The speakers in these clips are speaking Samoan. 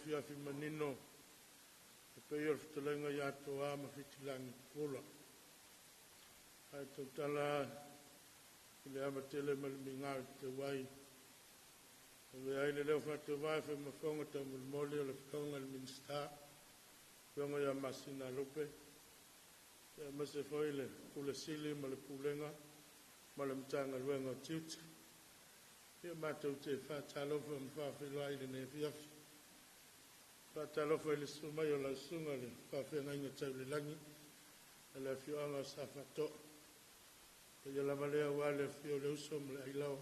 afiafi manino e pei o le fetalaiga ia Toa ma Fitilagi Pula. Ae tautala i le ava tele ma le migao i te ai. Ave ai le leo faatauvaa e faimafoga taumolimoli o le Afioga i le Minisita, Afioga ia Masina Lupe, aemaise foi le Pule Sili ma le Pulega ma le Matagaluega o Tiute. Ia matou te faatalofa ma faafeiloai i lenei afiafi. Faatalofa i le susu mai o lau Susuga i le Faafeagaiga tau i le lagi i le afioaga o Safaatoa. Paia lava lea aua le afio o le Uso ma le Ailaoa,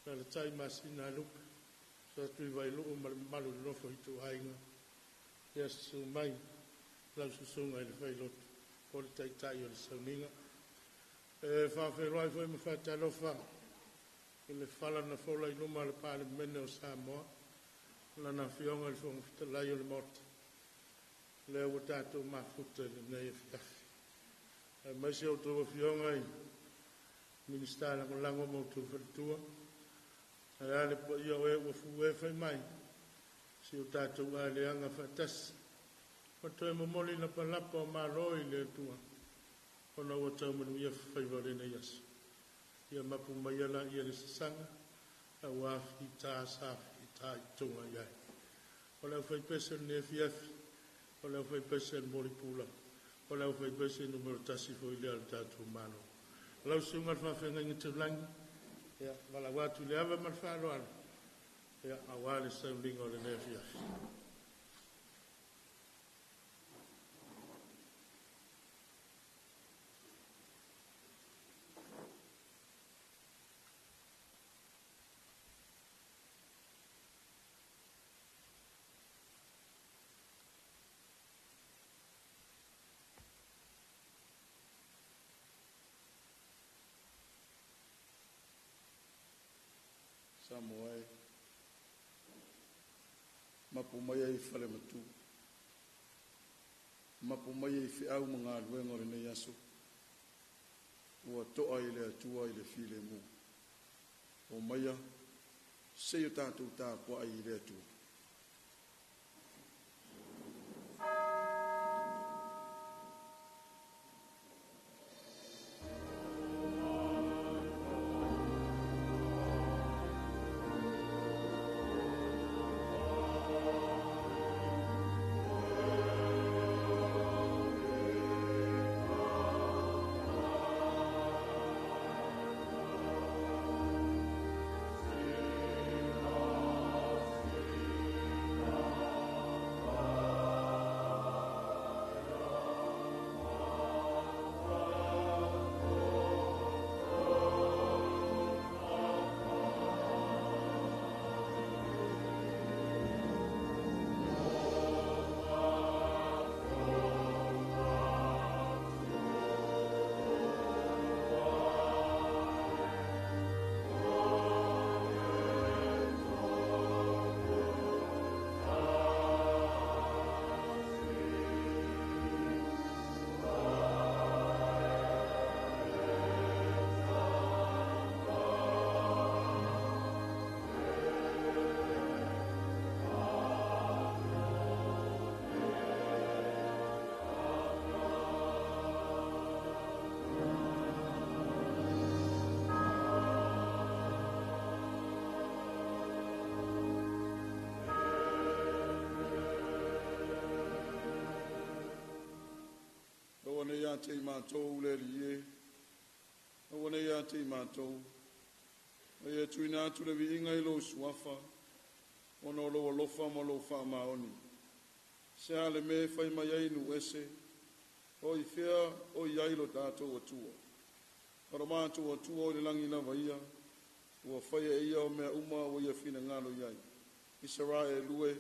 alaalatai Masina Lupe, Sa Tuivailuu ma le mamalu i le nofo a ituaiga. Ia susu mai lau susuga i le Failotu o le Taitai o le Sauniga. E faafeiloai foi ma faatalofa i le fala na fola i luma o le Palemene o Samoa, lana Afioga i le Fofoga Fetalai o le Maota, lea ua tatou mafuta i lenei afiafi. Aemaise a outou afioga i Minisita Lagolago ma outou faletua, ae a le paia o e ua fue fai mai si o tatou aleaga faatasi, ma toe momoli lapalapa o malo i le Atua, ona ua tau manuia faiva o lenei aso. Ia mapu mai laia le sasaga, aua fita sa fitaituga i ai. O le aufaipese o lenei afiafi, o le aufaipese a le Molimoli, o le aufaipese numera tasi foi lea o le tatou Malo. Lau Susuga i le Faafeagaiga Taulagi, ia valaau atu i le ava ma le faaaloalo, ia, aua le sauniga o lenei afiafi. Samoa e, mapu maia i falematu, mapu maia i feau ma galuega o lenei aso, ua toa i le Atua i le filemu. O maia, se i o tatou tapuai i le Atua. Aua nei ia te i matou le Alii e, aua nei ia te i matou, a ia tuuina atu le viiga i lou suafa, ona o lou alofa ma lou faamaoni. Se a le mea e fai mai ai nuu ese, o i fea o i ai lo tatou Atua. O lo matou Atua o i le lagi lava ia, ua faia e ia o mea uma ua ia finagalo i ai. Isaraelu e,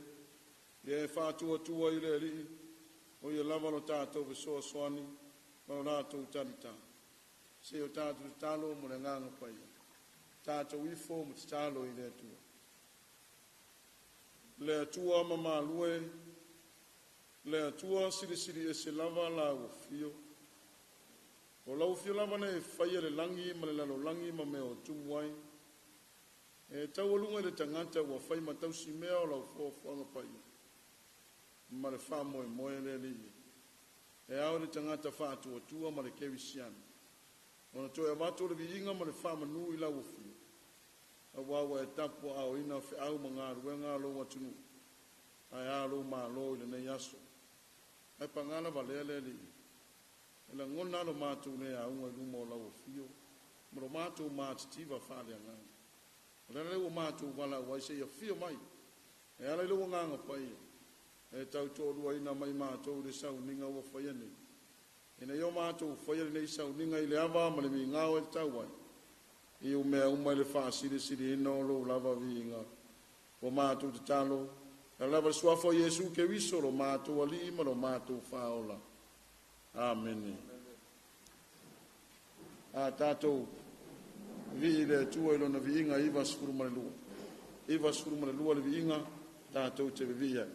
ia e faatuatua i le Alii, o ia lava lo tatou fesoasoani ma lo latou talita. Se o tatou tatalo mo le agaga paia. Tatou ifo ma tatalo i le Atua. Le Atua mamalue, le Atua silisili ese lava la ua fio. O lau afio lava nei e faia le lagi ma le lalolagi ma mea o tumu ai. E taualuga i le tagata ua fai ma tausi mea o lau foafoaga paia. Ma le faamoemoe le Alii e ao le tagata faatuatua ma le kerisiano ona toe avatu o le viiga ma le faamanu i lau afio, auā ua e tapuaaoina feau ma galuega a lou atunuu ae a lou Malo i lenei aso. Ae pagā lava lea le Alii e lagona lo matou le auga i luma o lau afio ma lo matou matitiva faaleagaga. O le ala lea ua matou valaau ai seia afio mai e ala i lou Agaga Paia e tautoaluaina mai matou i le sauniga ua faia nei, ina ia o matou faia lenei sauniga i le ava ma le migao e tatau ai, i mea uma i le faasilisiliina o lou lava viiga. Ua matou tatalo e lava le suafa o Iesu Keriso lo matou Alii ma lo matou Faaola. Amene. A tatou vii le Atua i lona viiga 92, 92 le viiga tatou te vivii ai.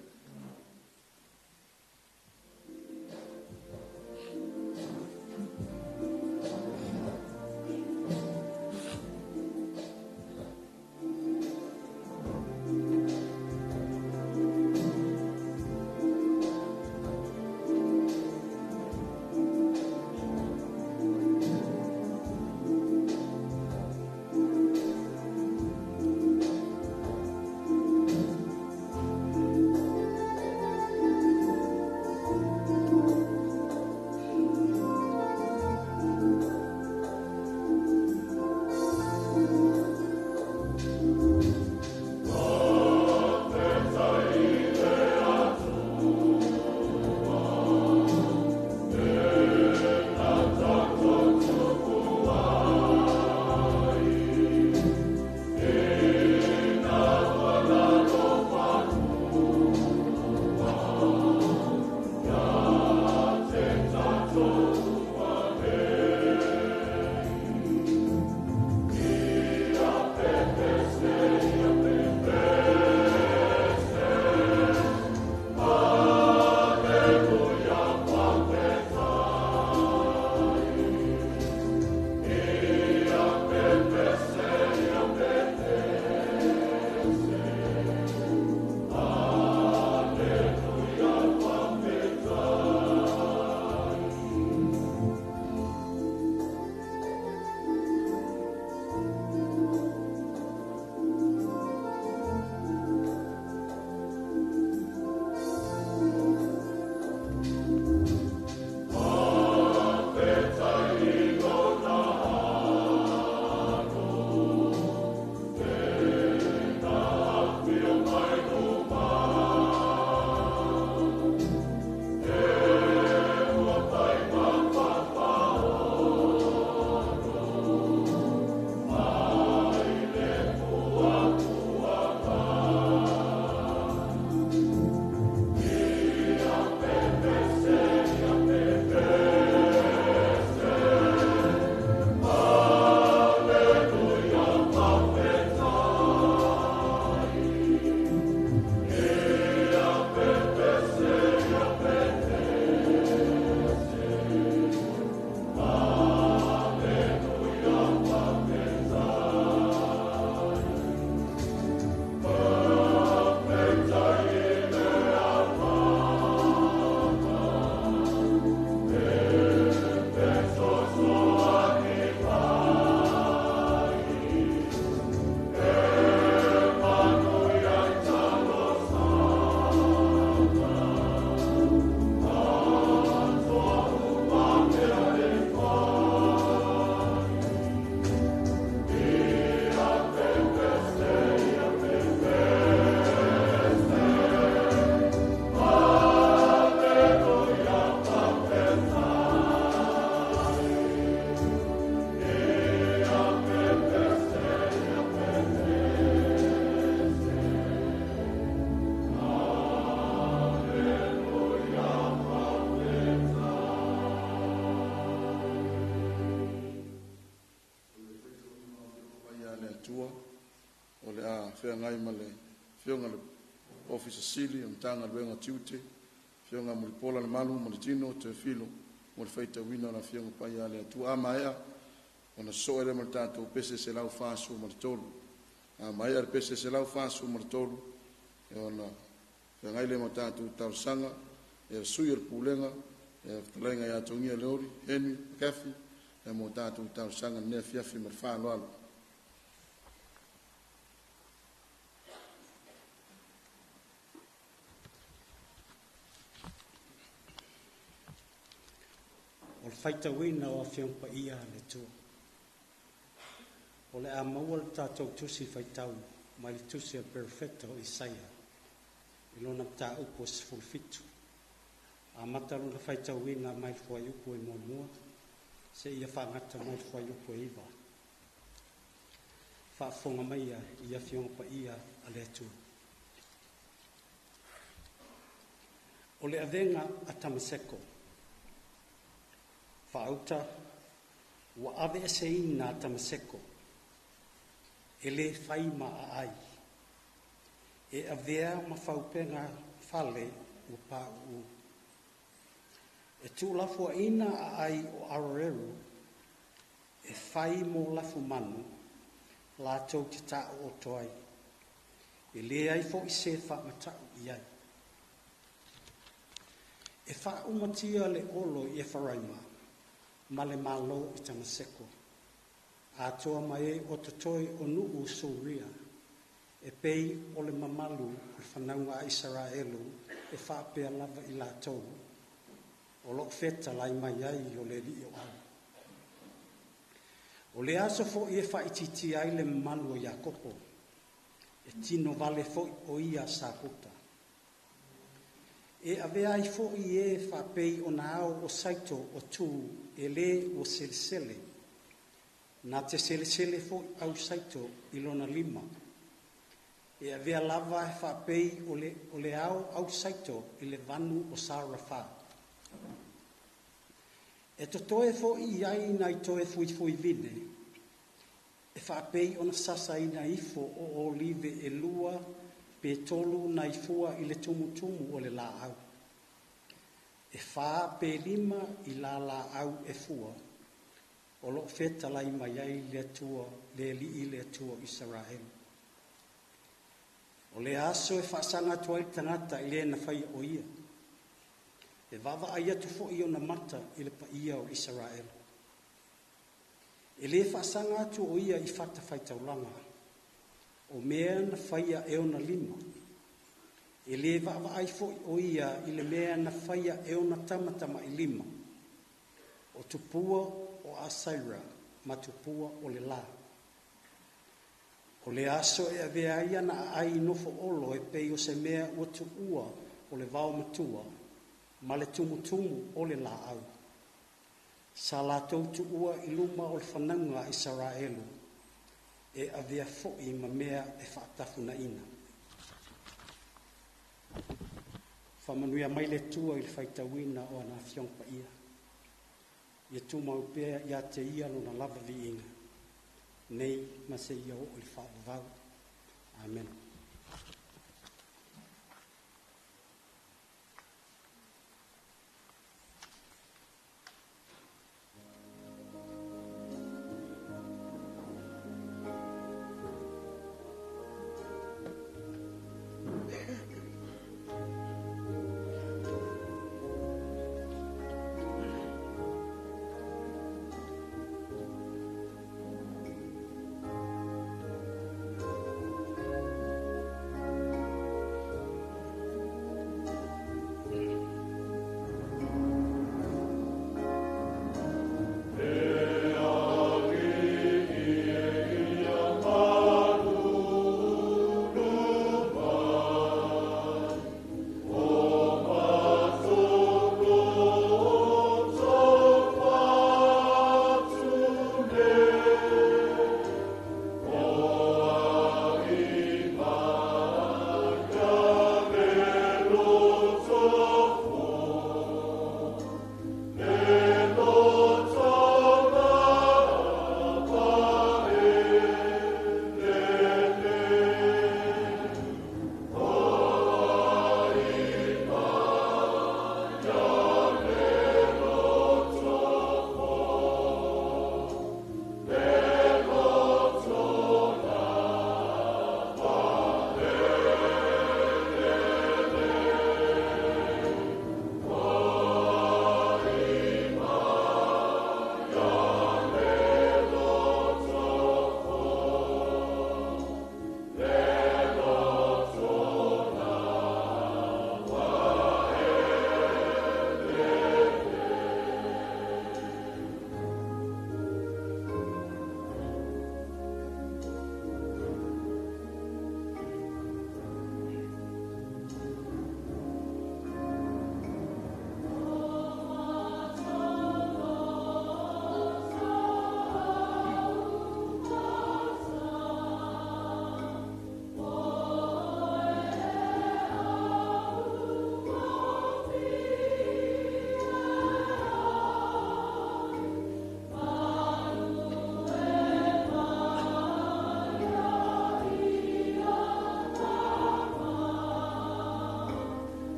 O le a feagai ma le afioga i le Ofisa Sili o Matagaluega o Tiute, afioga Mulipola Lemalu ma le Tino Teofilo mo le faitauina o le Afioga Paia a le Atua. A maea ona so'e lea ma le tatou pese 143. A maea le pese 143, ona Feagai lea ma tatou talosaga, ia sui o le pulega, ia fetalaiga ia Togia Leoli, Henry McAfee, ia mo tatou talosaga i lenei afiafi ma le faaaloalo. O le faitauina o Afioga Paia a le Atua. O le a maua le tatou tusi faitau mai le tusi a le Perofeta o Isaia i lona mataupu e 17, amata lona faitauina mai le fuaiupu e 1 seia faagata mai le fuaiupu e 9. Faafofoga maia i Afioga Paia a le Atua. O le avega a Tamaseko. Faauta ua aveeseina Tamaseko, e le fai ma aai, e avea ma faupega fale ua pauu. E tuulafoaiina aai o Aroeru e fai mo lafumanu latou te taooto ai, e leai foi se faamata'u i ai. E faaumatia le olo i Eferaima ma le malo i Tamaseko, atoa ma e o totoe o nuu o Suria, e pei o le mamalu o le fanauga a Isaraelu e faapea lava i latou o lo'o fetalai mai ai o le Alii o Au. O le aso foi e faaitiitia ai le mamalu o Iakopo, e tino vale foi o ia Sakuta. E avea ai foi e faapei ona ao o saito o tu e le ua selesele, na te selesele foi au saito i lona lima. E avea lava e faapei o le ao au saito i le vanu o Sarafa. E totoe foi i ai nai toe fuifuivine, e faapei ona sasaina ifo o olive e lua pe tolu nai fua i le tumutumu o le laau, e fa pe lima i la laau e fua, o lo'o fetalai mai ai le Atua, le Alii le Atua o Isaraelu. O le aso e faasaga atu ai le tagata i le na faia o ia, e vaavaai atu foi ona mata i le paia o Isaraelu. E le faasaga atu o ia i fatafaitaulaga, o mea na faia e ona lima. E le vaavaai foi o ia i le mea na faia e ona tamatamailima, o tupua o Asaira ma tupua o le la. O le aso e avea ai ana aai nofoolo e pei o se mea ua tuua o le vaomatua ma le tumutumu o le laau, sa latou tuua i luma o le fanauga a Isaraelu, e avea foi ma mea e faatafunaina. Faamanuia mai le Atua i le faitauina o ana Afioga Paia. Ia tumau pea ia te ia lona lava viiga, nei ma seia oo i le faavavau. Amen.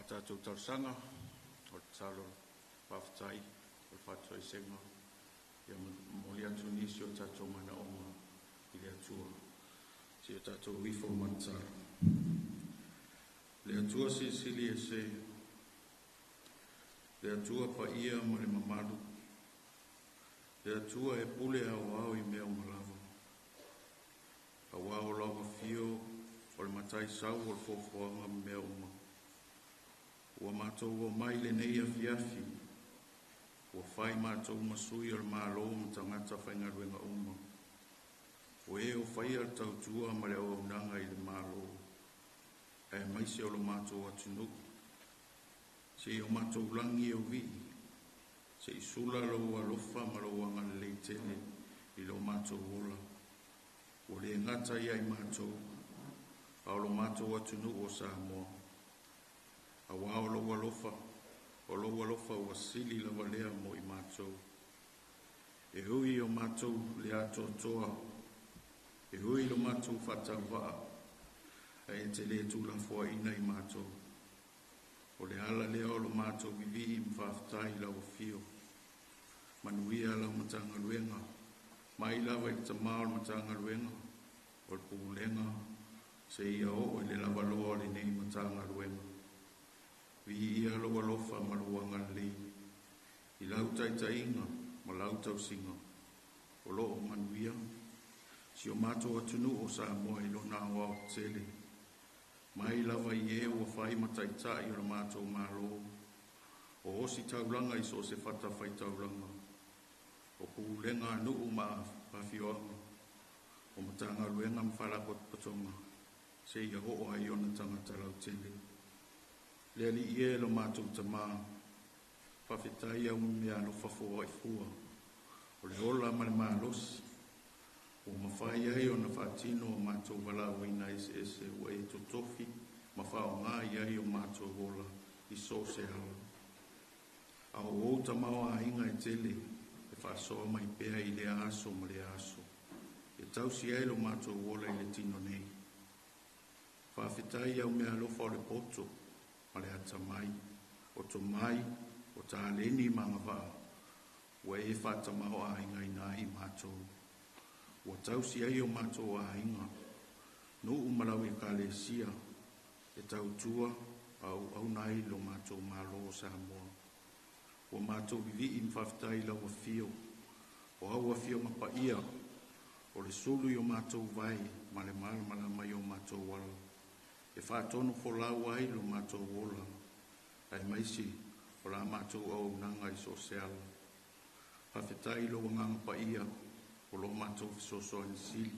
O a tatou talosaga, o le tatalo, faafetai, o le faatoesega, ia momoli atu nisi o tatou manaoga i le Atua. Se i o tatou ifo ma tatalo. Le Atua silisili ese, le Atua paia ma le mamalu, le Atua e pule aoao i mea uma lava. Auā o lau afio o le Mataisau o le foafoaga ma mea uma. Ua matou omai lenei afiafi, ua fai matou ma sui o le Malo ma tagata faigaluega uma. O e o faia le tautua ma le auaunaga i le Malo, aemaise o lo matou atunuu. Se i o matou lagi e uvii, se i sula lou alofa ma lou agalelei tele i lo matou ola. Ua le gata ia i matou, a o lo matou atunuu o Samoa. Auā o lou alofa, o lou alofa ua sili lava lea mo i matou. E ui o matou le atoatoa, e ui lo matou faatauvaa, ae te le tuulafoaiina i matou. O le ala lea o lo matou vivii ma faafetai i lau afio. Manuia lau Matagaluega, mai lava i le tamā o le Matagaluega, o le Pulega, seia oo i le lavaloa o lenei Matagaluega. Viia lou alofa ma lou agalelei i lau taitaiga ma lau tausiga. O lo o manuia si o matou atunuu o Samoa i lona aoaotetele, mai lava i e ua fai ma taitai o le matou Malo, o ositaulaga i so o se fatafaitaulaga, o pulega a nuu ma afioaga, o Matagaluega ma Faalapotopotoga, seia oo ai i ona tagata lautele. Le Alii e, lo matou Tamā, faafetai au meaalofa foai fua, o le ola ma le malosi, ua mafai ai ona faatino o matou valaauina eseese ua e totofi ma faaaoga i ai o matou ola i so o se ala. A o ou tamaoaiga e tele e faasoa mai pea i lea aso ma lea aso, e tausi ai lo matou ola i le tino nei. Faafetai au meaalofa o le poto ma le atamai, o tomai, o taleni ma agavaa, ua e faatamaoaigaina ai i matou. Ua tausi ai o matou aiga, nuu ma lau Ekalesia, e tautua a auauna ai lo matou Malo o Samoa. Ua matou vivii ma faafetai i lau afio, o au afioga paia, o le sulu i o matou vai ma le malamalama i o matou ala, e faatonufolau ai lo matou ola, aemaise o la matou auaunaga i so o se ala. Faafetai i lou agaga paia o lo matou fesoasoani sili.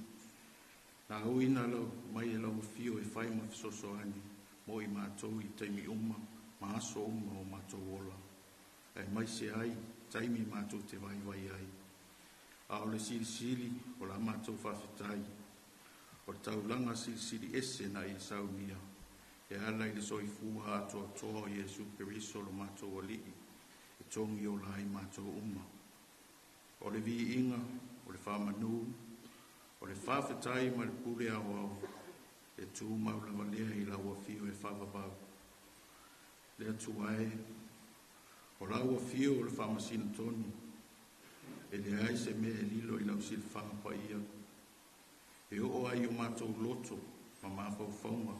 Na auina lau mai e lau afio e fai ma fesoasoani mo i matou i taimi uma ma aso uma o matou ola, aemaise ai taimi matou te vaivai ai. A o le silisili o la matou faafetai, o le taulaga silisili ese na e saunia, e ala i le soifua atoatoa o Iesu Keriso lo matou Alii, e togi ola ai matou uma. O le viiga, o le faamanu, o le faafetai ma le pule aoao, e tumau lava lea i lau afio e faavavau. Le Atua e, o lau afio o le faamasino tonu, e leai se mea e lilo i lau silafaga paia, e oo ai o matou loto ma mafaufauga,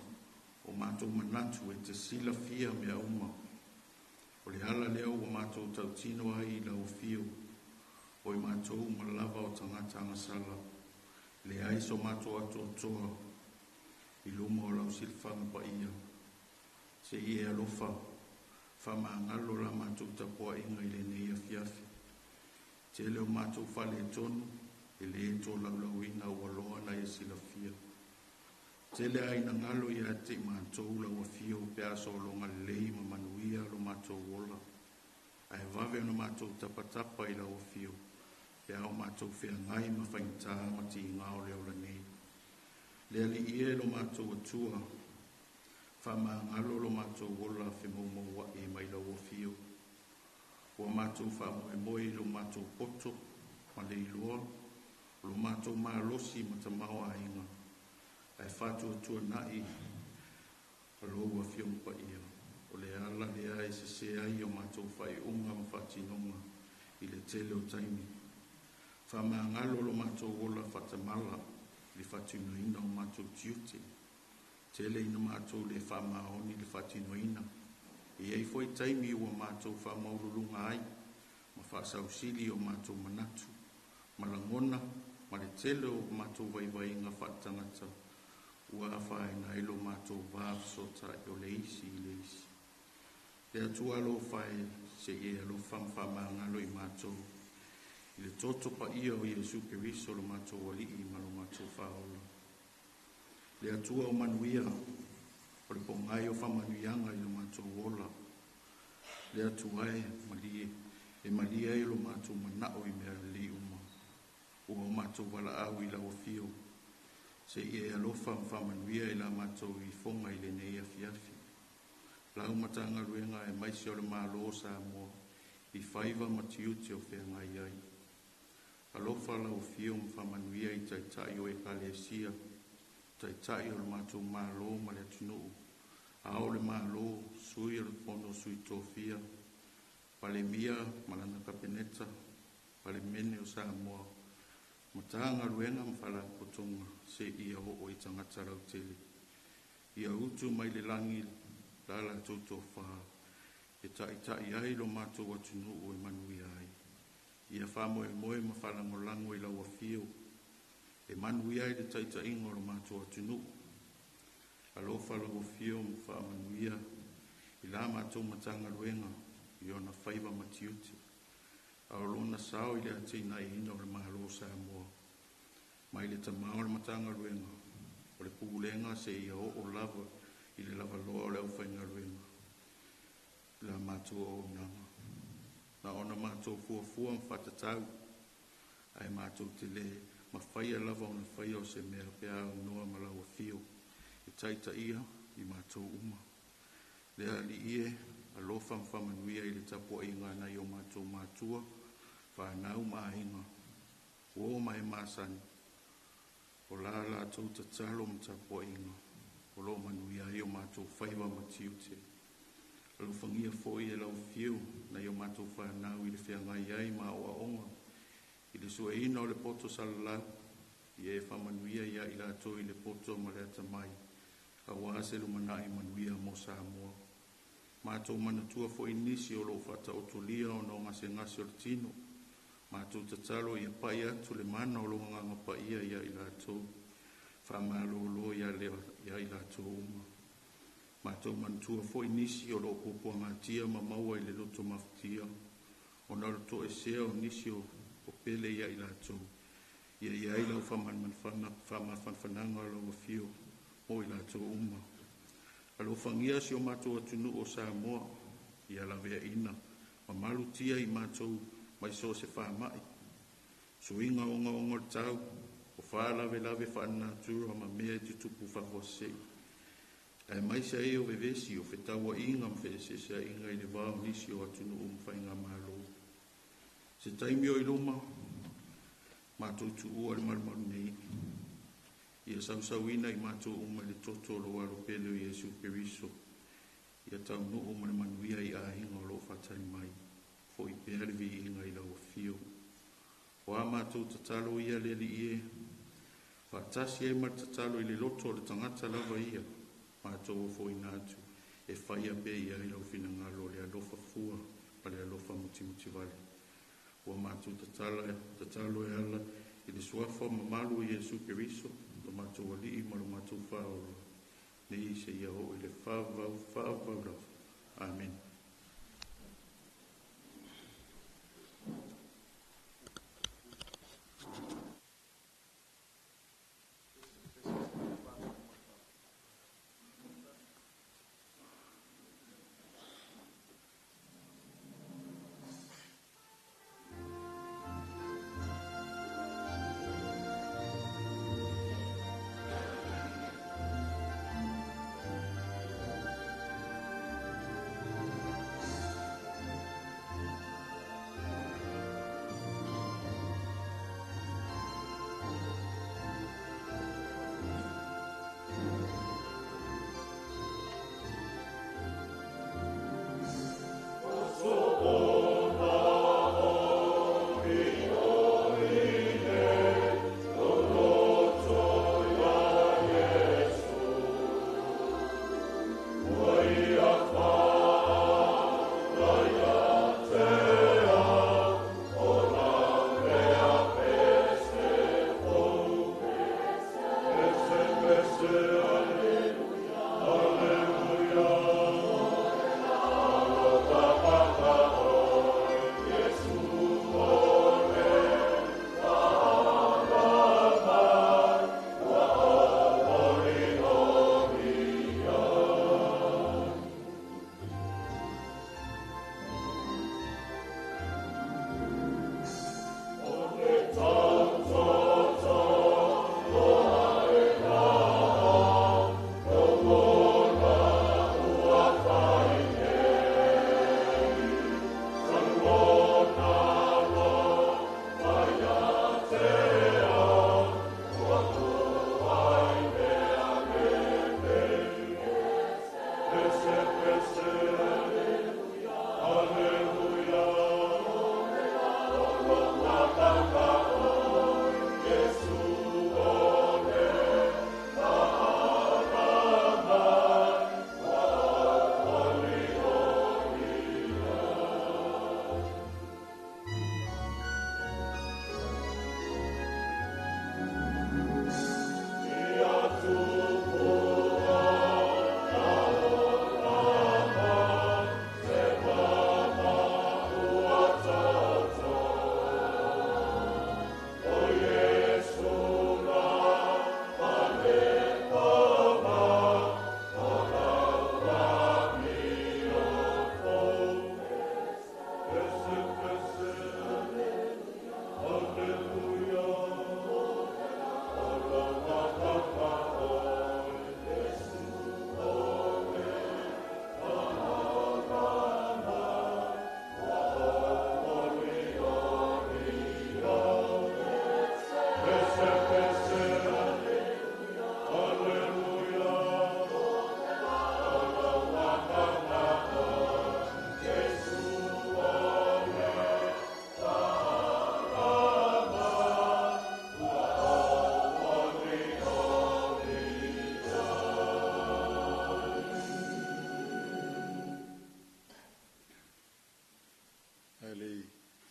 o matou manatu e te silafia mea uma. O le ala lea ua matou tautino ai i lau afio, o i matou uma lava o tagata agasala, leai so matou atoatoa i luma o lau silafaga paia. Se i e alofa, faamagalo la matou tapuaiga i lenei afiafi. Tele o matou faaletonu, e le tolaulauina ua loa ona e silafia. Tele ai ina galo ia te i matou lau afio pe a sologa lelei ma manuia lo matou ola, ae vave ona matou tapatapa i lau afio pe a o matou feagai ma faigata ma tiga o le ola nei. Le Alii e, lo matou Atua, faamagalo lo matou ola femoumouai mai lau afio. Ua matou faamoemoe i lo matou poto ma le iloa, o lo matou malosi ma tamaoaiga, ae faatuatuanai lou Afioga Paia. O le ala lea e sesē ai o matou faaiuga ma faatinoga i le tele o taimi. Faamagalo lo matou ola faatamala i le faatinoina o matou tiute. Tele ina matou le faamaoni i le faatinoina. E i ai foi taimi ua matou faamaualuluga ai ma faasausili o matou manatu, ma lagona ma le tele o matou vaivaiga faaletagata ua afaina ai lo matou va fesootai o le isi i le isi. Le Atua alofa e, se i e alofa ma faamagalo i matou i le toto paia o Iesu Keriso lo matou Alii ma lo matou Faaola. Le Atua o manuia, o le pogai o faamanuiaga i lo matou ola. Le Atua e, malie, e malie ai lo matou manao i mea lelei uma. Ua o matou valaau i lau afio, se i e alofa ma faamanuia i la matou ifoga i lenei afiafi. Lau Matagaluega aemaise o le Malo o Samoa i faiva ma tiute o feagai ai. Alofa lau afio ma faamanuia i taitai o Ekalesia, taitai o le matou Malo ma le atunuu, Ao o le Malo, Sui o le Fono a Sui Tofia, Palemia ma lana Kapeneta, Palemene o Samoa, Matagaluega ma Faalapotopotoga seia oo i tagata lautele. Ia utu mai le lagi la latou tofa e taitai ai lo matou atunuu e manuia ai. Ia faamoemoe ma faalagolago i lau afio e manuia ai le taitaiga o lo matou atunuu. Alofa lau afio ma faamanuia i la matou Matagaluega i ona faiva ma tiute, a o lona sao i le atinaeina o le Malo o Samoa, mai le tamā o le Matagaluega, o le Pulega seia oo lava i le lavaloa o le aufaigaluega i la matou auaunaga. Na ona matou fuafua ma faatatau, ae matou te le mafaia lava ona faia o se mea pe a aunoa ma lau afio e taitaia i matou uma. Le Alii e, alofa ma faamanuia i le tapuaiga a nai o matou matua, fanau ma aiga, uo ma e masani, o la latou tatalo ma tapuaiga o lo o manuia ai o matou faiva ma tiute. Alofagia foi e lau afio nai o matou fanau i le feagai ai ma aoaoga i le sueina o le poto salalau, ia e faamanuia ia i latou i le poto ma le atamai, aua se lumanai manuia mo Samoa. Matou manatua foi nisi o lo o faataotolia ona o gasegase o le tino. Matou tatalo ia pai atu le mana o lou Agaga Paia ia i latou, faamalolo ia i latou uma. Matou manatua foi nisi o lo o puapuagatia ma maua i le loto mafatia ona o le toesea o nisi o pele ia i latou. Ia i ai lau faamafanafanaga o lau afio mo i latou uma. Alofagia si o matou atunuu o Samoa, ia laveaina ma malutia i matou mai so o se faamai, suiga ogaoga o le tau, o faalavelave faalenatura ma mea e tutupu faafuasei, aemaise ai o vevesi o fetauaiga ma feeseeseaiga i le va o nisi o atunuu ma faigamalo. Se taimi o i luma, matou tuua le malumalu nei, ia sausauina i matou uma i le toto o lou Alo pele o Iesu Keriso, ia taunuu ma le manuia i aiga o lo o faatali mai, foi pea le viiga i lau afio. O a matou tatalo ia le Alii e, faatasi ai ma le tatalo i le loto o le tagata lava ia, matou ofoina atu e faia pea i ai lau finagalo o le alofa fua ma le alofa mutimutivale. Ua matou tatalo e ala i le suafa mamalu o Iesu Keriso, lo matou Alii ma lo matou Faaola, nei seia oo i le faavavau faavavau lava. Amene.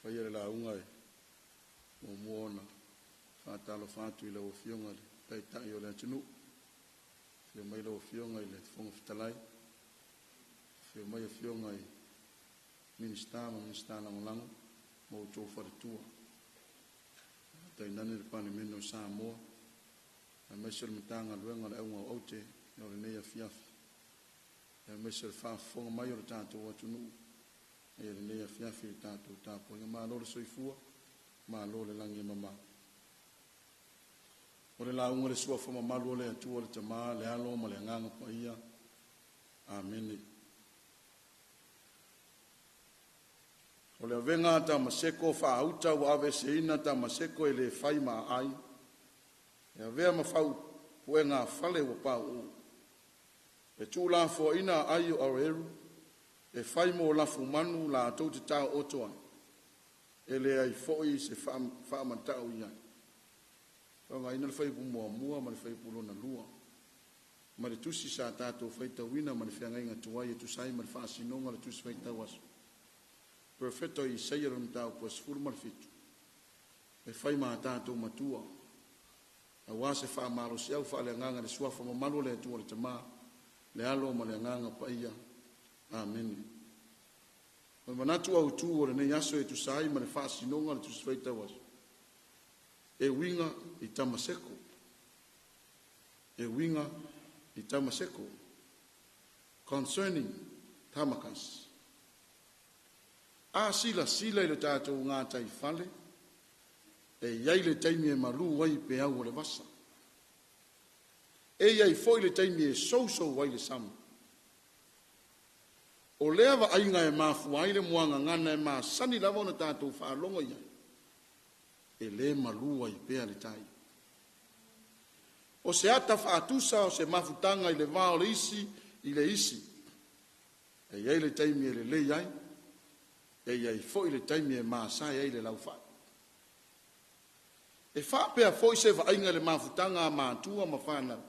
Faia le lauga e muamua ona faatalofa atu i lau Afioga i le Taitai o le atunuu, afio mai lau Afioga i le Fofoga Fetalai, afio mai Afioga i Minisita ma Minisita Lagolago ma outou faletua, tainane le Palemene o Samoa, aemaise o le Matagaluega o le Auga o Aute o lenei afiafi, aemaise o le faafofoga mai o le tatou atunuu i lenei afiafi i le tatou tapuaiga. Malo le soifua, malo le lagi e mama. O le lauga i le suafa mamalu o le Atua, le Tama, le Alo ma le Agaga Paia. Amene. O le avega a Tamaseko faauta ua aveeseina Tamaseko e le fai ma aai, e avea ma faupuega fale ua pauu. E tuulafoaina aai o Aroeru e fai mo lafumanu latou te taooto ai, e leai foi se faamata'u i ai. Faaaogaina le fuaiupu 1 ma le fuaiupu lona 2 ma le tusi sa tatou faitauina ma le feagaiga tuai e tusa ai ma le faasinoga o le tusi faitau aso. Perofeta o Isaia le mataupu 17 e fai ma a tatou matua aua se faamalosiau faaleagaga i le suafa mamalu o le Atua le Tama, le Alo ma le Agaga Paia. Amene. O le manatu autu o lenei aso e tusa ai ma le faasinoga o le tusi faitau aso, e uiga i Tamaseko. E uiga i Tamaseko. Concerning Damascus. A silasila i le tatou gataifale, e i ai le taimi e malu ai peau o le vasa. E i ai foi le taimi e sousou ai le sami. O lea vaaiga e mafua ai le muagagana e masani lava ona tatou faalogo i ai, e le malu ai pea le tai. O se ata faatusa o se mafutaga i le va o le isi i le isi. E i ai le taimi e lelei ai, e i ai foi le taimi e masae ai le laufai. E faapea foi se vaaiga i le mafutaga a matua ma fanau.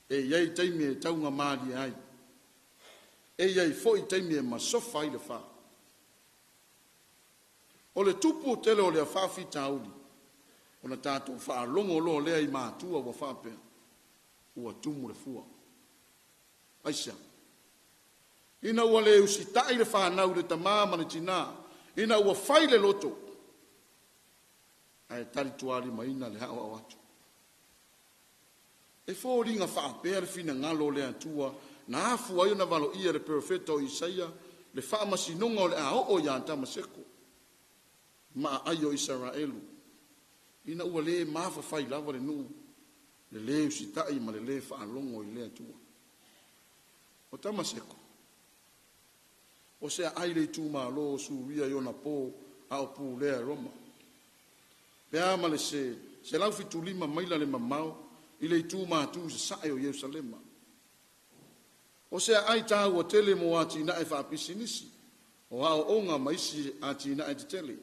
E i ai taimi e taugamalie ai, e i ai foi taimi e masofa ai le fa. O le tupu tele o lea faafitauli, ona tatou faalogo loa lea i matua ua faapea, ua tumu le fua. Aisea? Ina ua le usitai le fanau i le tamā ma le tinā, ina ua fai le loto, ae talitualimaina le aoao atu. E foliga faapea le finagalo o le Atua na afua ai ona valoia e le perofeta o Isaia le faamasinoga o le a oo iā Tamaseko ma aai o Isaraelu, ina ua le mafafai lava le nuu, le lē usitai ma le lē faalogo i le Atua. O Tamaseko, o se aai le itumalo o Suria i ona po a o pulea e Roma. Pe a ma le se 175 maila le mamao i le itu matu i sasae o Ierusalema. O se aai taua tele mo atinae faapisinisi, o aoaoga ma isi atinae tetele.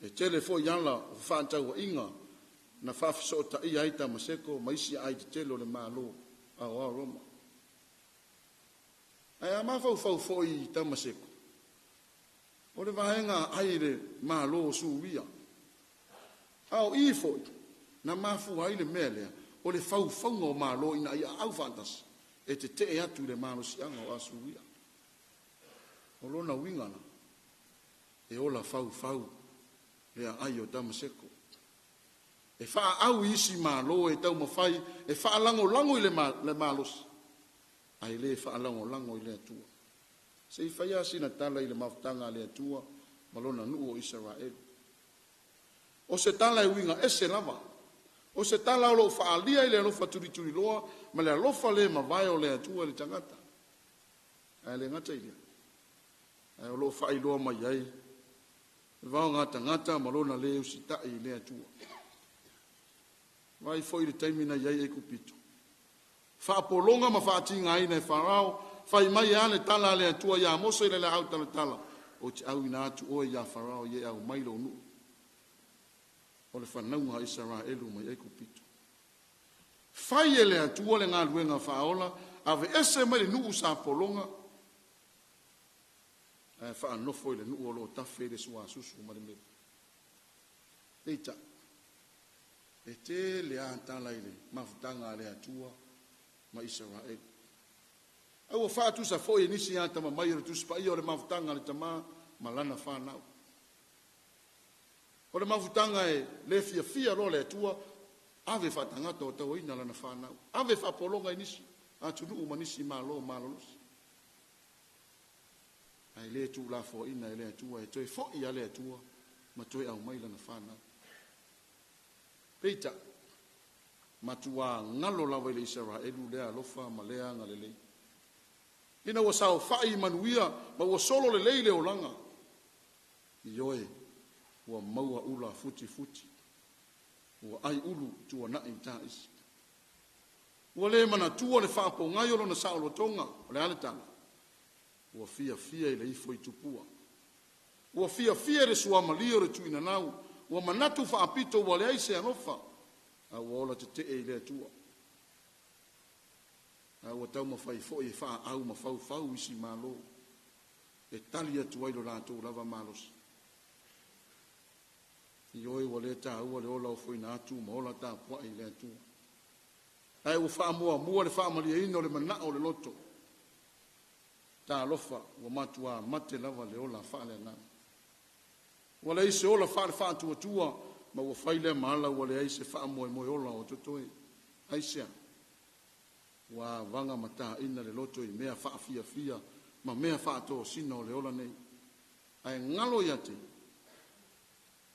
E tele foi ala o fefaatauaiga na faafesootaia ai Tamaseko ma isi aai tetele o le Malo aoao Roma. Ae a mafaufau foi i Tamaseko, o le vaega aai i le Malo o Suria. A o i foi na mafua ai le mea lea o le faufauga o Malo ina ia aau faatasi e tetee atu i le malosiaga o Asuria. O lona uiga la, e ola faufau le aai o Tamaseko. E faaau i isi Malo e taumafai e faalagolago i le malosi, ae le faalagolago i le Atua. Se i fai sina tala i le mafutaga a le Atua ma lona nuu o Isaraelu. O se tala e uiga ese lava. O se tala o loo faaalia i le alofa tulituliloa ma le alofa le mavae o le Atua i le tagata. Ae le gata i lea, ae o loo faailoa mai ai le vaoga tagata ma lona le usitai i le Atua. Vai foi le taimi na i ai Aikupito. Faapologa ma faatigaina e Farao, fai mai e le tala a le Atua iā Mose i le laau talatala, o te au ina atu oe iā Farao i e au mai lo nuu. O le whanauga a Isaraelu mai Aikupito. Fai e le Atua le galuega faaola, aveese mai le nuu sa pologa, Ae faanofo i le nuu o lo o tafe i le suasusu ma le meli. Peitai, e tele lava tala i le mafutaga a le Atua ma Isaraelu. A ua faatusa foi e nisi atamamai o le Tusi Paia o le mafutaga a le tama ma lana fanau. O le mafutaga e le fiafia loa le Atua, ave faatagata o tauaina lana fanau, ave faapologa i nisi atunuu ma nisi malo malolosi. Ae le tuulafoaina e le Atua, e toe foi a le Atua ma toe aumai lana fanau. Peitai, matua galo lava i le Isaraelu lea alofa ma lea agalelei. Ina ua saofai i manuia ma ua solo lelei le olaga, ioe, ua maua ula futifuti, ua ai ulu tuanai taisi. Ua le manatua le faapogai o lona saolotoga, o le a le tala? Ua fiafia i le ifo i tupua. Ua fiafia i le suamalie o le tuinanau, ua manatu faapito ua leai se alofa, a ua ola tetee i le Atua. A ua taumafai foi e faaau ma faufau isi malo, e tali atu ai lo latou lava malosi. Ioe, ua le taua le ola ofoina atu ma ola tapuai i le Atua. Ae ua faamuamua le faamalieina o le manao o le loto. Talofa, ua matua mate lava le ola faaleagaga. Ua leai se ola faale-faatuatua, ma ua fai lea ma ala ua leai se faamoemoe ola o totoe. Aisea? Ua avaga mataina le loto i mea faafiafia ma mea faatosina o le ola nei. Ae galo ia te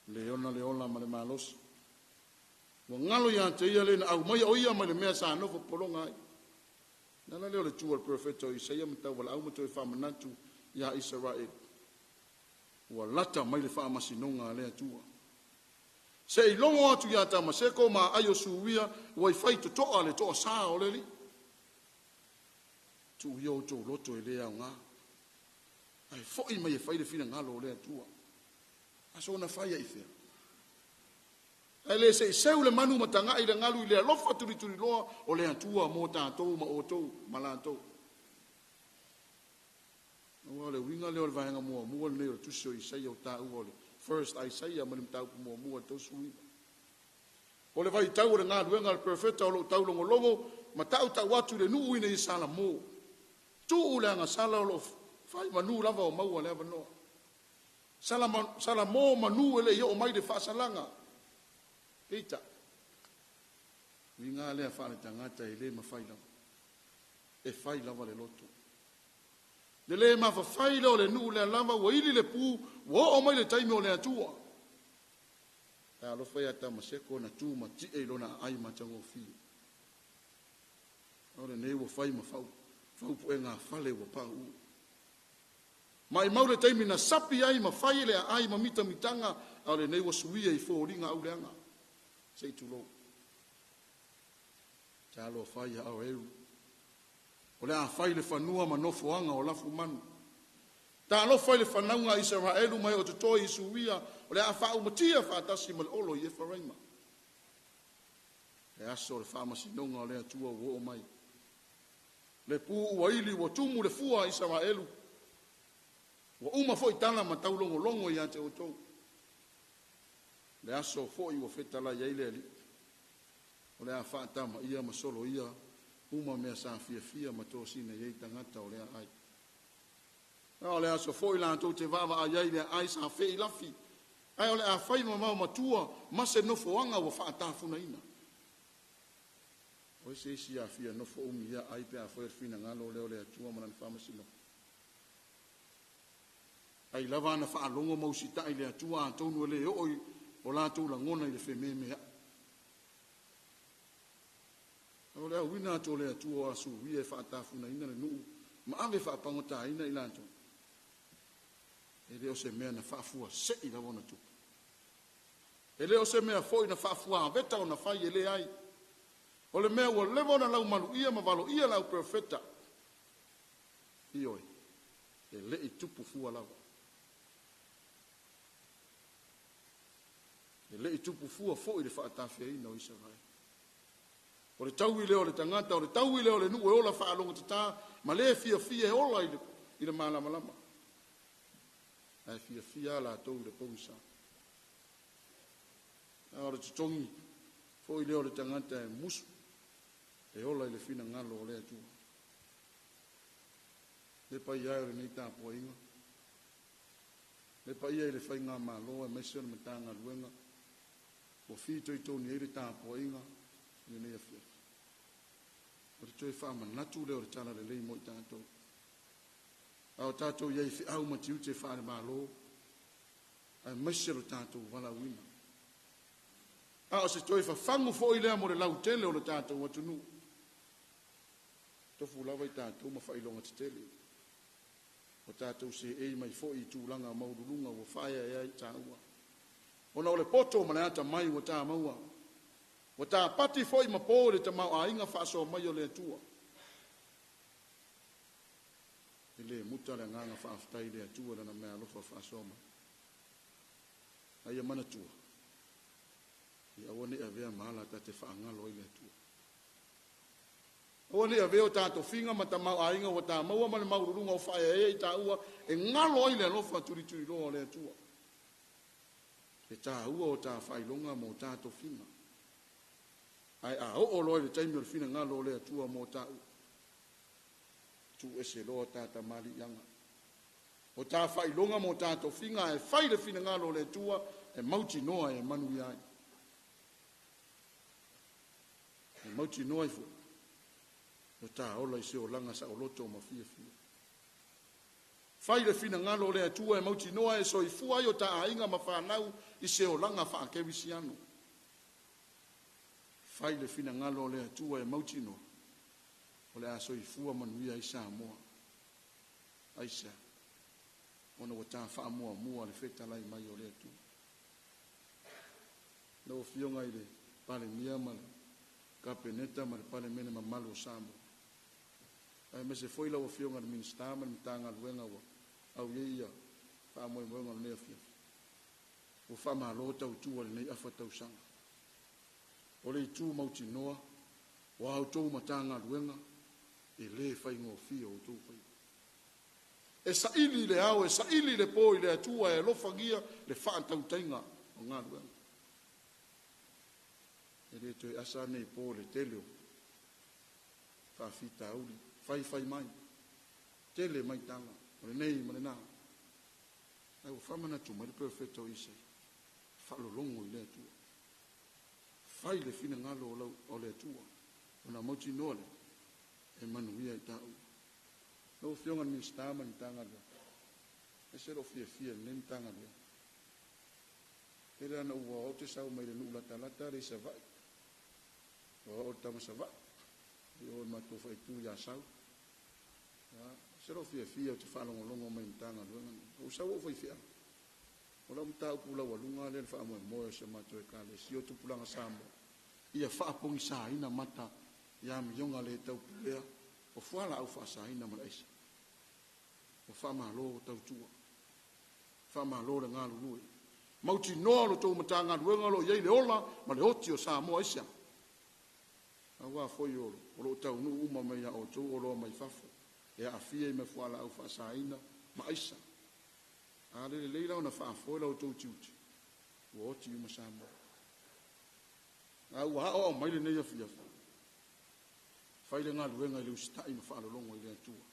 le ona le ola ma le malosi. Ua galo ia te ia le na aumaia o ia mai le mea sa nofo pologa ai. Le ala lea o le tu a le perofeta o Isaia ma taualaau ma toe faamanatu ia Isaraelu. Ua lata mai le faamasinoga a le Atua. Se i logo atu ia Tamaseko ma aai o Suria ua i fai totoa le toasā o le Alii. Tuu ia outou loto e le aoga, ae foi mai e fai le finagalo o le Atua. A soona fai ai fea? Ae le se i seu le manu ma tagai le galu i le alofa tulituliloa o le Atua mo tatou ma outou ma latou. Aua o le uiga lea o le vaega muamua lenei o le tusi o Isaia o taua o le First Isaiah ma le mataupu muamua 39. O le vaitau o le galuega a le perofeta o lo o taulogologo ma tautau atu i le nuu ina ia salamo. Tuu le agasala o lo o fai manu lava o maua le avanoa. Salamo manu e le i oo mai le faasalaga. Peitai, uiga lea faaletagata e le mafai lava. E fai lava le loto. Le le mafafai lea o le nuu lea lava ua ili le pu, ua oo mai le taimi o le Atua. E alofa ia Tamaseko na tu ma tie i lona aai matagofie. O lenei ua fai ma faupuega fale ua pau. Mai mau le taimi na sapi ai ma fai le aai ma mitamitaga, a o lenei ua suia i foliga auleaga. Se i tulou. Talofa ia au. O le a fai le fanua ma nofoaga o lafumanu. Talofa i le fanauga a Isaraelu mai o totoe i Suria, o le a faaumatia faatasi ma le olo i Efaraima. Le aso o le faamasinoga o le Atua ua oo mai. Le pu ua ili ua tumu le fua a Isaraelu. Ua uma foi tala ma taulogologo ia te outou. Le aso foi ua fetalai ai le Alii. O le a faatamaia ma soloia uma mea sa fiafia ma tosina i ai tagata o le aai. O le aso foi latou te vaavaai ai le aai sa feilafi, ae o le a fai mamao matua ma se nofoaga ua faatafunaina. O se isi afia nofo umi ia ai pe a foi le finagalo lea o le Atua ma lana faamasinoga. Ai lava ana faalogo ma usitai le Atua atonu e le oo i o latou lagona i le fememeai. O le auina atu o le Atua o Asuria e faatafunaina le nuu ma ave faapagataina i latou. E le o se mea na faafua sei lava ona tupu. E le o se mea foi na faafua aveta ona fai e le ai. O le mea ua leva ona laumaluia ma valoia le au perofeta. Ioe, e le i tupu fua lava. E le i tupu fua foi le faatafeaina o Isaraelu. O le taui lea o le tagata, o le taui lea o le nuu e ola faalogo tata, ma le fiafia e ola i le malamalama. Ae fiafia lava latou i le pogisa. A o le totogi foi lea o le tagata e musu e ola i le finagalo o le Atua. Le paia e o lenei tapuaiga, le paia i le Faigamalo aemaise o le Matagaluega ua fitoitonu i ai le tapuaiga i lenei afiafi. O le toe faamanatu lea o le talalelei mo i tatou. A o tatou i ai i feau ma tiute faale-Malo, aemaise lo tatou valaauina. A o se toe fafagu foi lea mo le lautele o le tatou atunuu. Tofu lava i tatou ma faailoga tetele. O tatou seei mai foi i tulaga maualuluga ua faaeaea ai taua. Ona o le poto ma le atamai ua ta maua. Ua tapati foi ma po i le tamaoaiga faasoa mai o le Atua. E le muta le agaga faafetai i le Atua lana mea alofa faasoa mai. A ia manatua, ia aua ne i avea ma ala ta te faagalo ai le Atua. Aua ne i avea o ta tofiga ma tamaoaiga ua ta maua ma le maululuga o faaeaea i taua e galo ai le alofa tulituliloa o le Atua. E taua o ta faailoga ma o ta tofiga. Ae a oo loa i le taimi o le finagalo o le Atua mo taua, tuuese loa ta tamaliiaga. O ta faailoga ma o ta tofiga ae fai le finagalo o le Atua e mautinoa e manuia ai. E mautinoa ai foi o ta ola i se olaga saoloto ma fiafia. Fai le finagalo o le Atua e mautinoa e soifua ai o ta aiga ma fanau i se olaga faakerisiano. Fai le finagalo o le Atua e mautinoa o le a soifua manuia ai Samoa. Aisea? Ona ua ta faamuamua le fetalai mai o le Atua. Lau Afioga i le Palemia ma le Kapeneta ma le Palemene mamalu o Samoa, aemaise foi lau Afioga i le Minisita ma le Matagaluega ua au i ai ia faamoemoega o lenei afiafi. Ua faamalo tautua i lenei afa tausaga. O le itu mautinoa o a outou Matagaluega e le faigofie o outou faiva. E saili i le ao, e saili i le po i le Atua e alofagia le faatautaiga o galuega. E le toe asa nei po le tele o faafitauli, faifai mai, tele mai tala, o lenei ma lena. Ae ua faamanatu mai le perofeta o Isaia, faalologo i le Atua. Fai le finagalo o le Atua, ona mautinoa lea e manuia i taua. Lau Afioga i le Minisita ma le Matagaluega, ese lou fiafia i lenei Matagaluega. Tele ana ua o te sau mai le nuu latalata le i Savaii. Ua oo le tama Savaii, i o le matou faaitu i Asau. Se lou fiafia o te faalogologo mai Matagaluega nei. Ua sau ou faifeau. O lau mataupu laualuga lea le faamoemoe o si o matou ekalesia o Tupulaga Samoa. Ia faapogisaina mata i amioga le taupulea o fualaau faasaina ma le aisa. Ua faamalo tautua. Faamalo le galulue. Mautinoa lo tou Matagaluega o lo o i ai le ola ma le oti o Samoa aisea. Aua foi o loo taunuu uma mai ia outou oloa mai fafo e aafia i mea fualaau faasaina ma aisa. A le lelei la ona faafoe la outou tiute, ua oti uma Samoa. A ua aoao mai lenei afiafi, fai le galuega i le usitai ma faalologo i le Atua.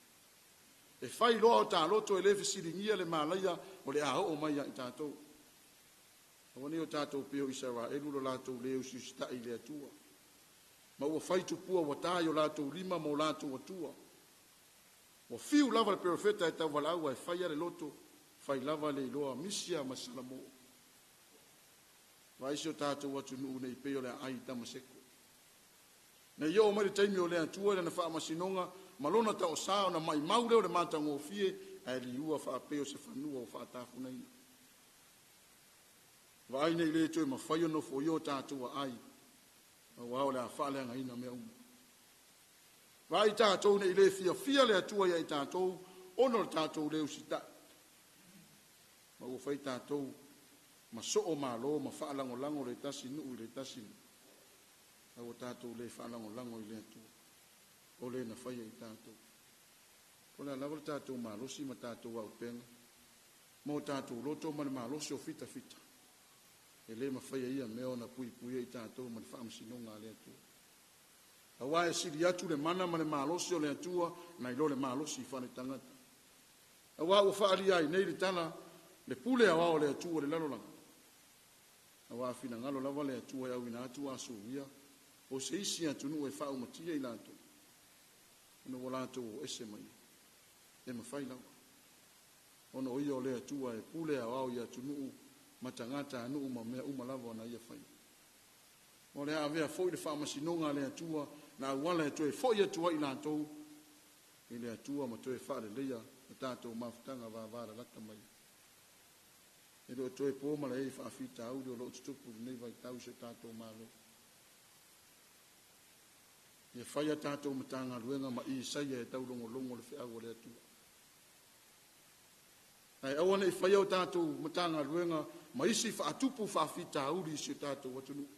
E fai loa o taloto e le fesiligia le malaia o le a oo mai ia i tatou. Aua nei o tatou pei o Isaraelu lo latou le usiusitai i le Atua. Ma ua fai tupua ua ta i o latou lima ma o latou atua. Ua fiu lava le perofeta e tauvalaau ae fai le loto, fai lava le iloa misia ma Salamo. Vaai si o tatou atunuu nei pei o le aai i Tamaseko. Nei oo mai le taimi o le Atua i lana faamasinoga ma lona taosa ona maimau lea o le matagofie ae liua faapei o se fanua o faatafunaina. Vaai nei le toe mafai ona nofoia o tatou aai, aua o le a faaleagaina mea uma. Vaai tatou nei le fiafia le Atua ia i tatou ona o le tatou le usitai. Ma ua fai tatou ma soo malo ma faalagolago le tasi nuu i le tasi nuu. A ua tatou le faalagolago i le Atua. O le na faia i tatou. O le a lava le tatou malosi ma tatou auupega. Ma o tatou loto ma le malosi o fitafita, e lē mafaia ia mea ona puipuia i tatou ma le faamasinoga a le Atua. Auā e sili atu le mana ma le malosi o le Atua nai lo le malosi faale-tagata. Auā ua faaalia ai nei le tala le pule aoao o le Atua i le lalolagi. Auā finagalo lava le Atua e auina atu Asuria o se isi atunuu e faaumatia i latou, ona ua latou o ese mai e mafai lava. Ona o ia o le Atua e pule aoao i atunuu ma tagata anu'u ma mea uma lava ona ia faia. O le a avea foi le faamasinoga a le Atua na auala e toe fo'i atu ai i latou i le Atua ma toe faaleleia le tatou mafutaga vavalalata mai. E le o toe po ma le faafitauli o loo tutupu i lenei vaitau i se tatou Malo. Ia fai a tatou Matagaluega ma Isaia e taulogologo le feau o le Atua. Ae aua ne'i faia o tatou Matagaluega ma isi faatupu faafitauli i si o tatou atunuu.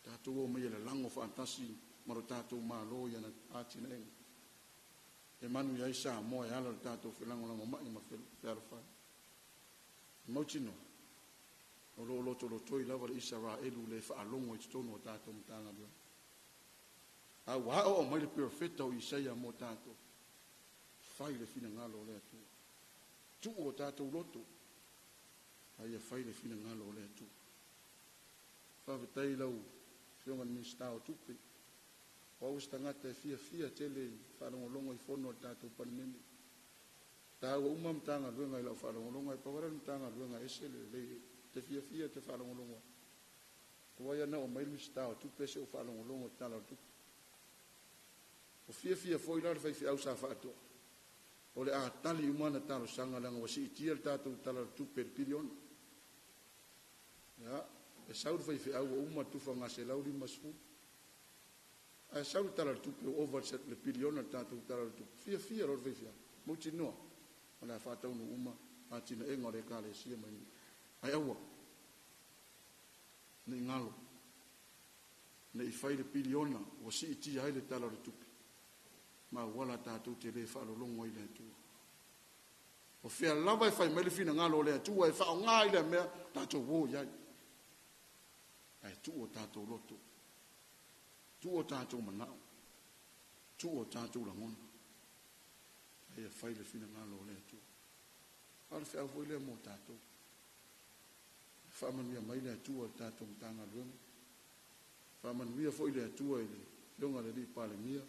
Tatou o mai e lalago faatasi ma lo tatou Malo i ana atinaega. E manu ai Samoa e ala le tatou felagolagomai ma fealofani. Mautinoa, o lo o lotolotoi lava le Isaraelu le faalogo i totonu o tatou Matagaluega. A ua aoao mai le perofeta o Isaia mo tatou, fai le finagalo o le Atua. Tuu o tatou loto, a ia fai le finagalo o le Atua. Faafetai lau Afioga i le Minisita o Tupe, o au se tagata e fiafia tele i faalogologo i fono a le tatou Palemene. Taua uma Matagaluega i lau faalogologo, ae pau lava le Matagaluega e ese le lelei te fiafia te faalogologo ai. Tuai ana oo mai le Minisita o Tupe se o faalogologo i le Tala o le Tupe. O fiafia foi la le faifeau sa faatoa, o le a tali uma ana talosaga leaga ua siitia le tatou Tala o le Tupe i le piliona. Ia, e sau le faifeau ua uma le tufaga 150. Ae sau le Tala o le Tupe ua ova le piliona le tatou Tala o le Tupe. Fiafia loa le faifeau. Mautinoa, o le a faataunuu uma atinaega o le Ekalesia mai. Ai aua, nei galo, nei fai le piliona ua siitia ai le Tala o le Tupe. Ma auala tatou te le faalologo ai le Atua. O fea lava e fai mai le finagalo o le Atua e faaaoga i le mea tatou o i ai. Ae tuu o tatou loto, tuu o tatou manao, tuu o tatou lagona. Ae fai le finagalo o le Atua. A o le feau foi lea mo tatou. Faamanuia mai le Atua i le tatou Matagaluega. Faamanuia foi le Atua i le Afioga i le Alii Palemia,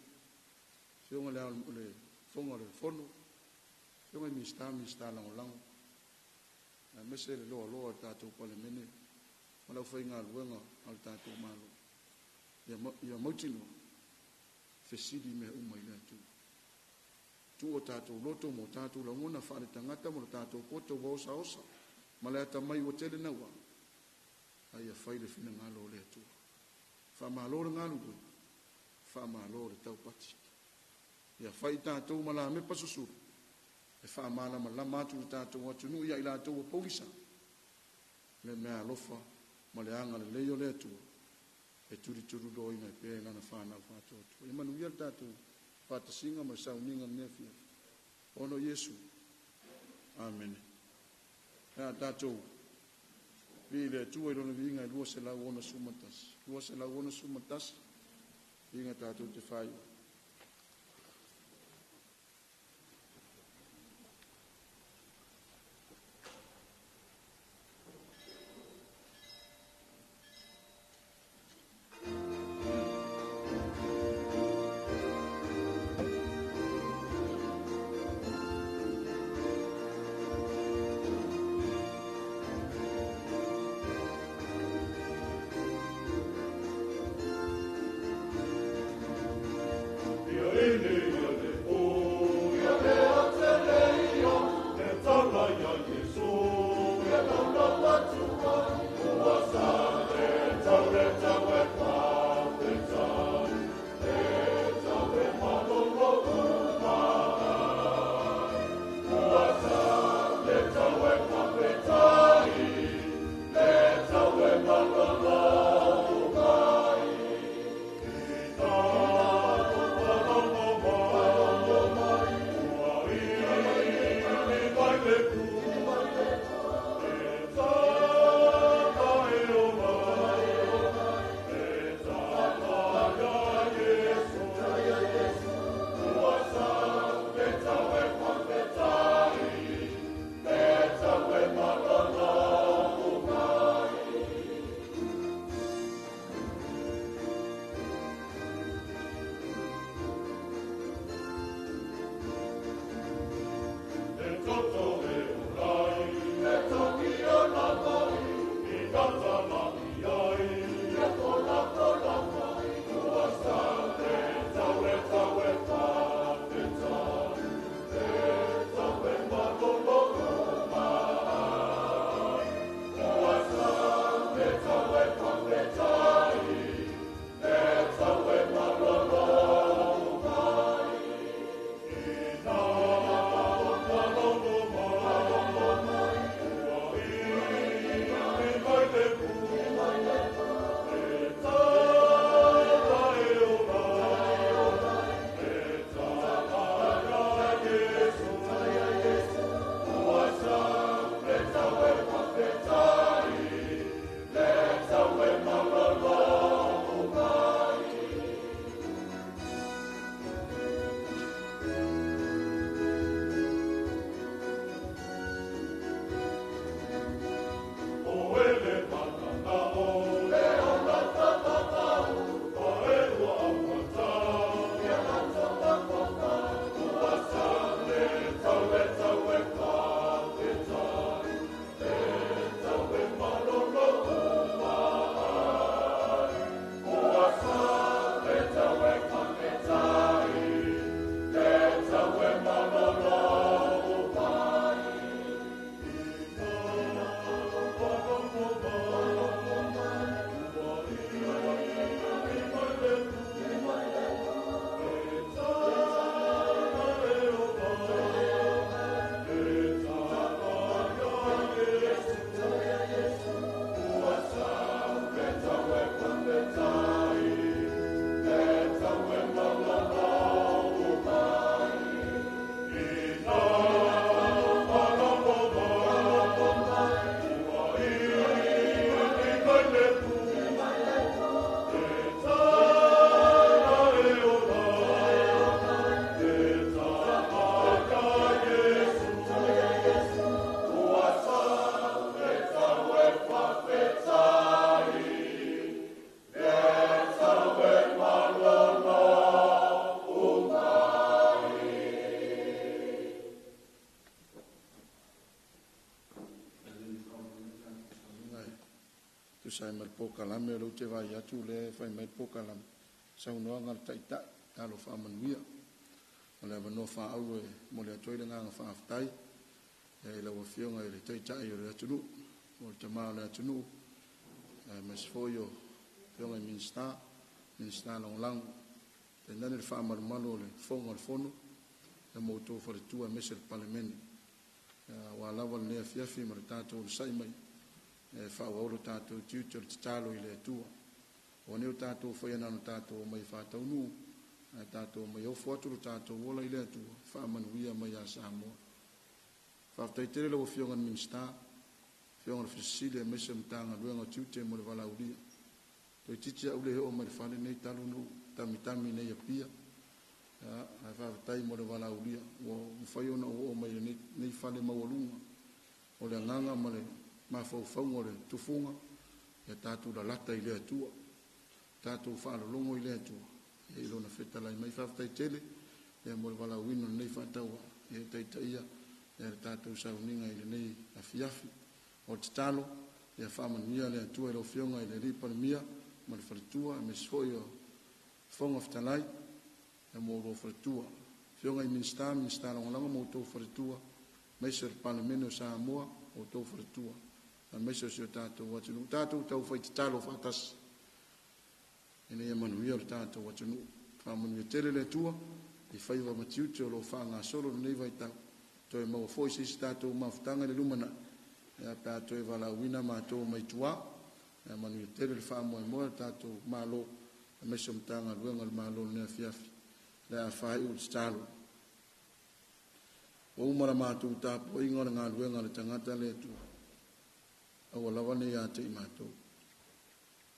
Afioga i le Fofoga o le Fono, Afioga i Minisita, Minisita Lagolago, aemaise le loaloa o le tatou Palemene ma le aufaigaluega a le tatou Malo. Ia mautinoa, fesili mea uma i le Atua. Tuu o tatou loto mo tatou lagona faale tagata mo le tatou poto ua osaosa ma le atamai ua tele naua. A ia fai le finagalo o le Atua. Faamalo le galulue, faamalo le taupati. Ia fai tatou ma lamepa susulu, e faamalamalama atu le tatou atunuu ia i latou ua poulisa. Le mea alofa ma le agalelei o le Atua, e tulitululoaina e pea i lana whanau whātoatua. Ia manuia le tatou faatasiga ma le sauniga lenei afiafi. Ona o Iesu. Amene. A tatou vi le Atua i lona viiga e 261. 261, viiga tatou te whai. Tusa ai ma le polokalame o lea ou te vaai atu o lea e fai mai le polokalame, saunoaga a le Taitai, talo faamanuia. O le avanoa faaauro e momoli atu ai le agaga faafetai i lau Afioga i le Taitai o le atunuu, o le Tama o le atunuu, aemaise foi o Afioga i Minisita, Minisita Lagolago, tainane le faamalumalu o le Fofoga o le Fono ma outou faletua aemaise le Palemene. Aua lava lenei afiafi ma le tatou onosai mai e faaauau lo tatou tiute o le tatalo i le Atua. Ua nei o tatou faia na ona tatou omai faataunuu, ae tatou omai ofo atu lo tatou ola i le Atua, faamanuia mai ia Samoa. Faafetai tele lau Afioga i le Minisita, Afioga i le Ofisa Sili aemaise o Matagaluega o Tiute mo le valaaulia. Toeitiiti lava ou le oo mai le fale nei talu ona ou tamitami nei i Apia. Ae faafetai mo le valaaulia ua mafai ona ou oo mai i lenei fale maualuga. O le agaga ma le mafaufauga o le tufuga, ia tatou lalata i le Atua, tatou faalologo i le Atua i Lona fetalai mai. Faafetai tele mo le valaauina o lenei faatauvaa e taitaia le tatou sauniga i lenei afiafi. O le tatalo, ia faamanuia le Atua i lau Afioga i le Alii Palemia ma le faletua, aemaise foi o Fofoga Fetalai ma oulua faletua. Afioga i Minisita, Minisita Lagolago ma outou faletua, aemaise o le Palemene o Samoa ma outou faletua, aemaise o si o tatou atunuu. Tatou taufai tatalo faatasi ina ia manuia le tatou atunuu. Faamanuia tele le Atua i faiva ma tiute o lo o faagasolo lenei vaitau. Toe maua foi se isi tatou mafutaga i le lumanai, pe a toe valaauina matou mai tua. Ia manuia tele le faamoemoe o le tatou Malo, aemaise o Matagaluega o le Malo i lenei afiafi. Le a faaiu le tatalo. Ua uma la matou tapuaiga o le galuega a le tagata le Atua. Aua lava ne ia te i matou.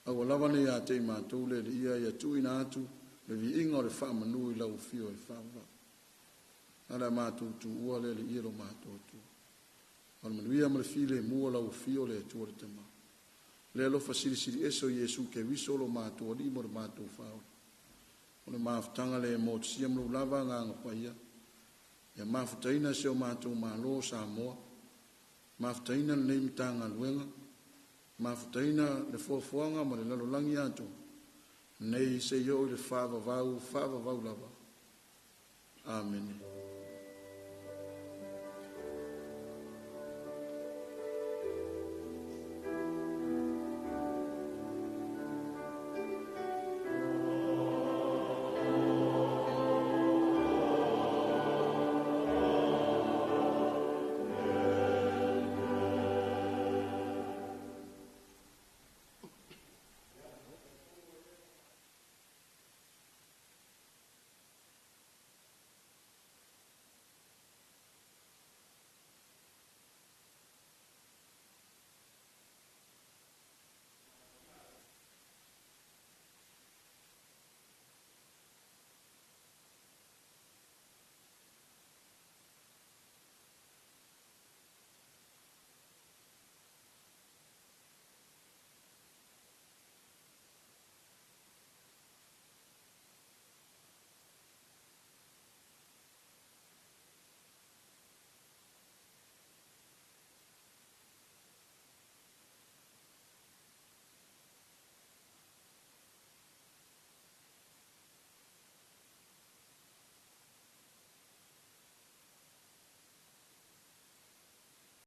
Aua lava ne ia te i matou le Alii ia tuuina atu le viiga o le faamanu i lau afio e faavavau. Na o le matou tuua le Alii lo matou Atua. O le manuia ma le filemu o lau afio le Atua le Tama. Le alofa silisili ese o Iesu Keriso lo matou Alii mo le matou faaola. O le mafutaga le motusia ma lou lava agaga paia. Ia mafutaina se o matou Malo o Samoa. Mafutaina lenei Matagaluega. Mafutaina le foafoaga ma le lalolagi atoa. Nei se i oo i le faavavau, faavavau lava. Amene.